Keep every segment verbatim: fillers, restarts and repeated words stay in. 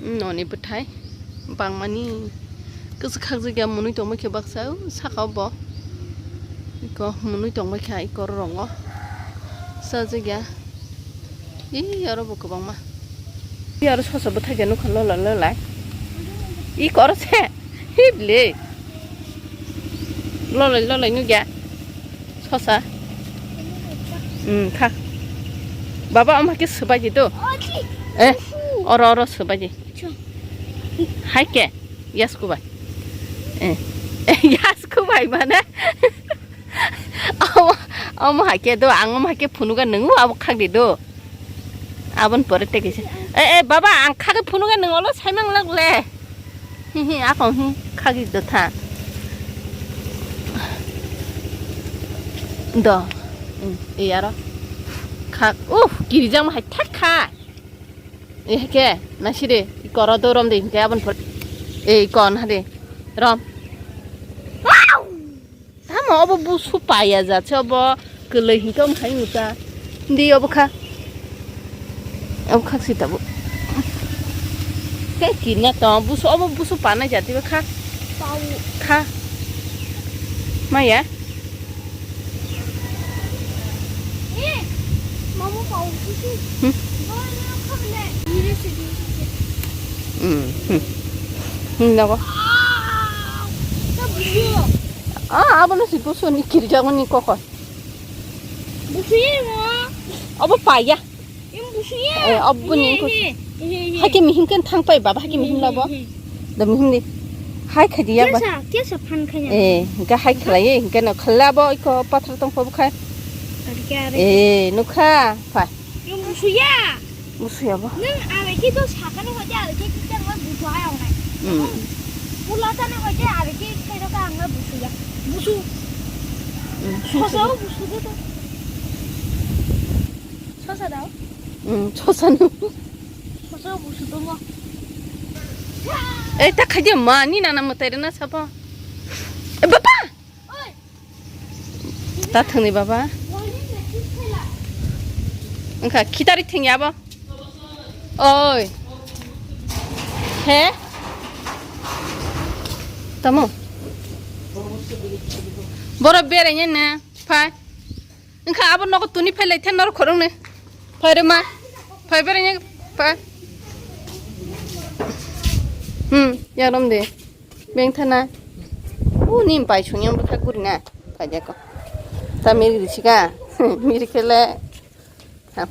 Noni bwthai bangmani kwchwkhakjak ya, mwnwi tongma khe baksa o saka o bo. Iko mwnwi tongma khe iko rongo sajak ya. Ee, oro bo kwbangma. Ee, oro sosa bwthai khe nukha lolai lolai. Ee, koro se. Hi bile. Lolai lolai nukya. Sosa. Hmm, kha. Baba, omo hai khe swbai di do. Eh, oro, oro swbai di. Hai khe. Yasku bai. Eh. Yasku bai mane. Omo, omo hai khe do, ang omo hai khe phunuga nwngo abo khak di do. Aboni pore tei kaisa. Eh, eh, baba, ang khagwi phunuga nwng olo saimang lak le. Hi, hi, akong hi, khagwi do tha. Do. Hmm, eh, aro. Khak, uff, kirijak ma hai thak kha. Eh, ke, nasire, i koro do rom de, ke aboni pore. Eh, kon ha de. Rom. Tamo obo busu paya ja se obo kwlwi hinkhe omo hai uta. Di obo kha. Obo kha si tabuk. Tei kinna tong busu obo busu panai ja tei kha. Kha. Maya. Hmm. Hmm, hmm. Hmm, nogo. Ah, abono si busu ni kirjakmani kokor. Busu ye mo. Obo paya. Em busu ye. Eh, obo ni kokor. He, he, he, he. Hake mihim kan thang pai baba, hake mihim labo. He, he, he. Da mihim di. Hai khaji ya ba. Kesa, kesa phan khanya. Eh, hingke hai khlai, hingke no khlabo iko pathar tong pho khai. Are ke, are ke. Eh, nukha, phai. Em busu ya. Musuya ba? Nang abeki to sakani hoite abeki kita ngai busu ayong nai. Hmm. Pula tani hoite abeki kita ka ang ngai busu ya. Busu. Hmm. Sosa o busu de to. Sosa dao. Hmm, sosa no. Sosa o busu to mo. Eh, ta khaje ma ni nana matai rena sapa. Eh, baba. Oi. Ta thwngni baba. Wngkha khitari thwngya bo. Oi. He? Tamo? Borok beraina ne phai. Wngkha abo nogo tuni phai lai the norok khoroknwi. Phai rwma. Phai beraina phai. Hmm, yarom de. Bengthana. O ni pai sungya bwkha gurina. Paidako. Ta miri risika. Miri kele. Ha.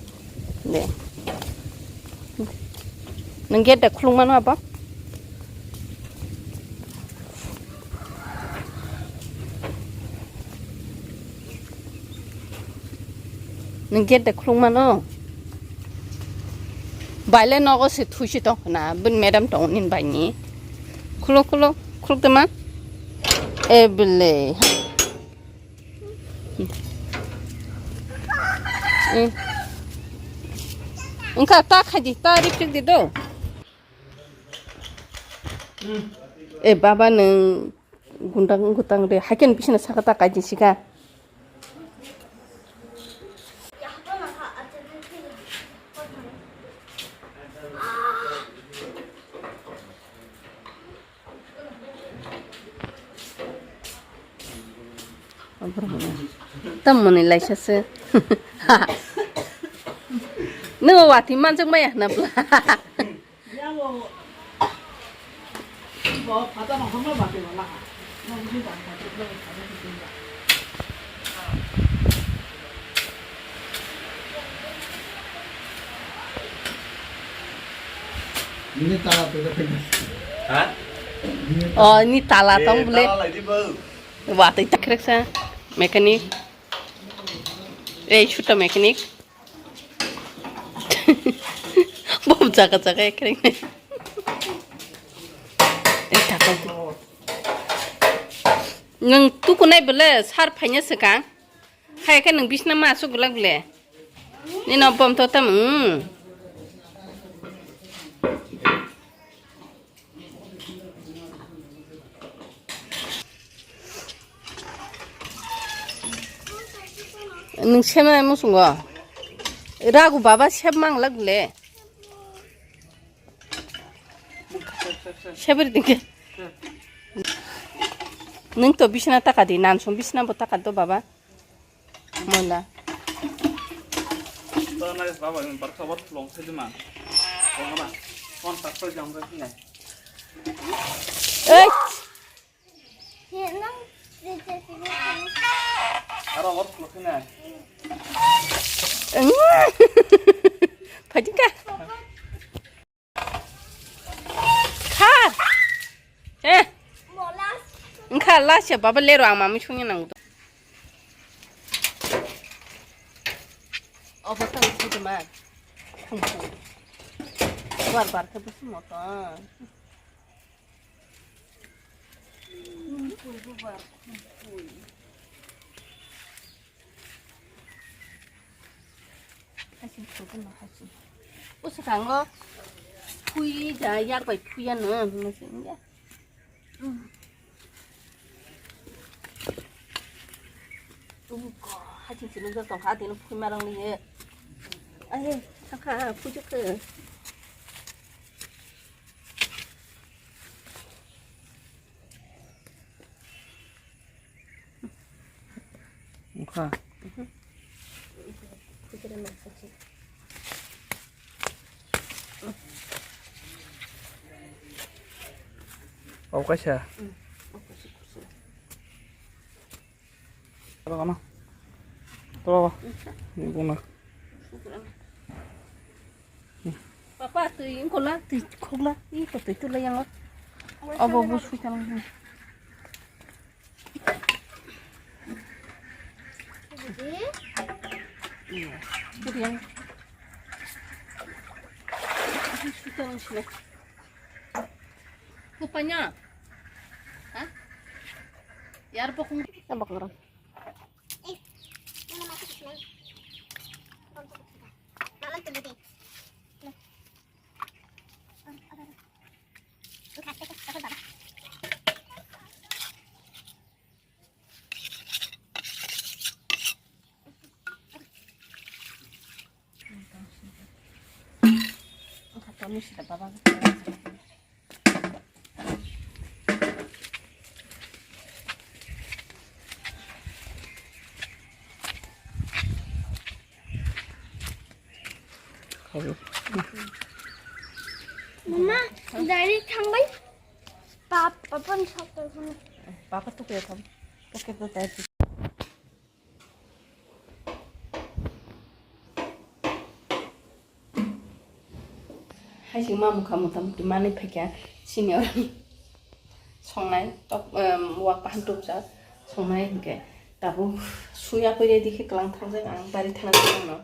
De. Nang gate da khulung mano apa? Nang gate da khulung mano? Baile nogo se thuisi tong khna, bin madam tong nin bai ni. Khuluk, khuluk, khuluk de ma. E bile. Eh. Engka ta khaji, ta riprik di do. Eh, baba nang gundang gutang de, haken bisina saka ta kaji sika. Tamoni laisa se. Nung wati manjak maya na bla. Nini tala peda peda. Ha? Oh, ini tala tong bole. Tala lagi, bau. Wah, tai tak reksa. Mekanik. Eh, chuta mekanik. Bob jaga jaga ekreng. Eh, tak. Nung tukunai bole sar phainya sekang. Hai khe nwng bisna ma asuk glak ble. Nino bom to tam, hmm. Nwng sema musungo. Ragu baba sep mang glak ble. Seberi dingke. Nung to bisna taka di, nan song bisna bo taka do baba. Mola. Ei. Aro hor khulukhe na. Eng. Phaidingkha. Kha. Eh. Engkha last ya baba lero ang mami sungya nang. Obo tang sidi ma. Bar bar khe busi moto. Hachi thokno hachi. O swkango phui ja yak bai phuya no hinwi se wngya. Hachi chini jotong kha tini phui marang liye. Ahe thangkha phujuk khe. Wngkha. Kok kaisa. Ano, ano. To baba. Ni buna. Papa, twi wngkula, twi khokla, iko twi tula yango. Obo bo sui tang. Iya. Sui tang sini. Kupanya. Hah? Yar pokong. Tabak ngarang. Mama, dari thangbai. Pap, papa ni sakto thang. Papa to kaya thang. Oke to tadi. Hai sing ma mukha muta muti manwi phaikha sini orang songnai tok, em, wak pahan tupjak songnai hinkhe tabuk suya koi ready khe kwlang thangjak ang bari thana thangno.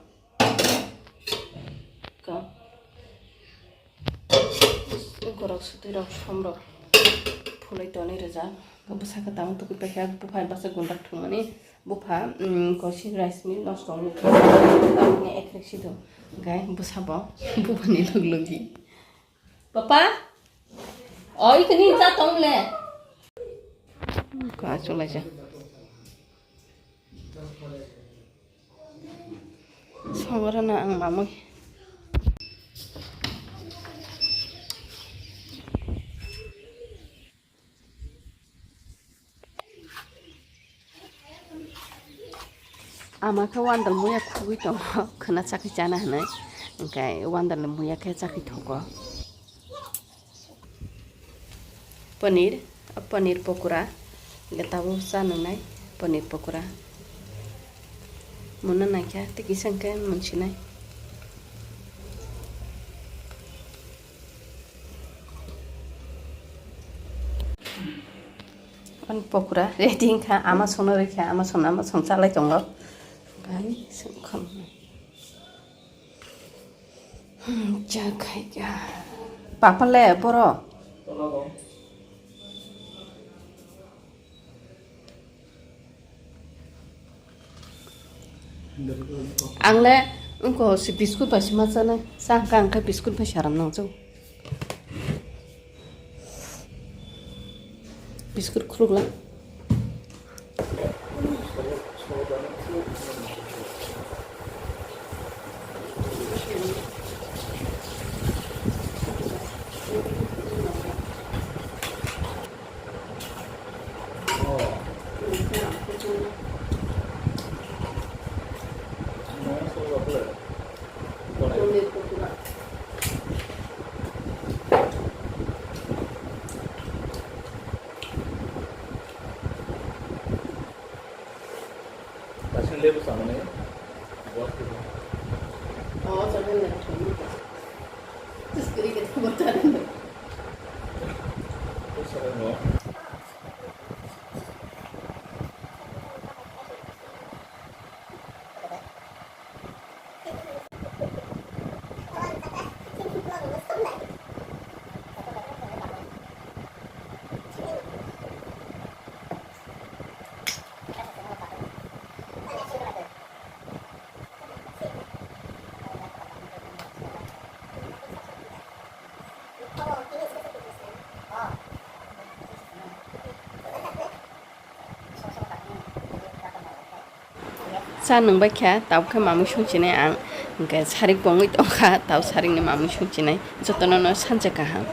Ka. Gorok sutwi rok som rok phulai tonwi rijak. Bwsakhe tamo tukui paikha, bupha bwsa gundak thwngmani. Bupha, mm, kosi rice mill nosto wngwi thangmani. Ek rek si do. Hwnkhe bwsa bo buphani log logi. Papa? Oi, kini cha tong le. Ka chulai cha. Songrwna ang mamwi. Ama khe wandal muya khugwi tongo, khwna chakhi chana hinwi. Hwnkhe wandal muya khe chakhi thogo. Paneer, paneer pokora, hwnkhe tabuk cha nwngnai paneer pokora. Mwnna naikha, tei kisa hwnkhe mwnsinai. Ani pokora ready wngkha, ama songno rikha, ama songno, ama song chalai tongo. Bai songkha. Hmm, cha khaikha. Papa le boro. Ang le wngko si biscuit bai si ma chanai. Cha hwnkha ang khe biscuit bai saram nang chau. Biscuit khuluk la. Cha nwng bai kha, tabuk khe mamui songchinai ang, hwnkhe sarik bongwi tongkha, tau sarikni mamui songchinai, jotono no sancha kaham.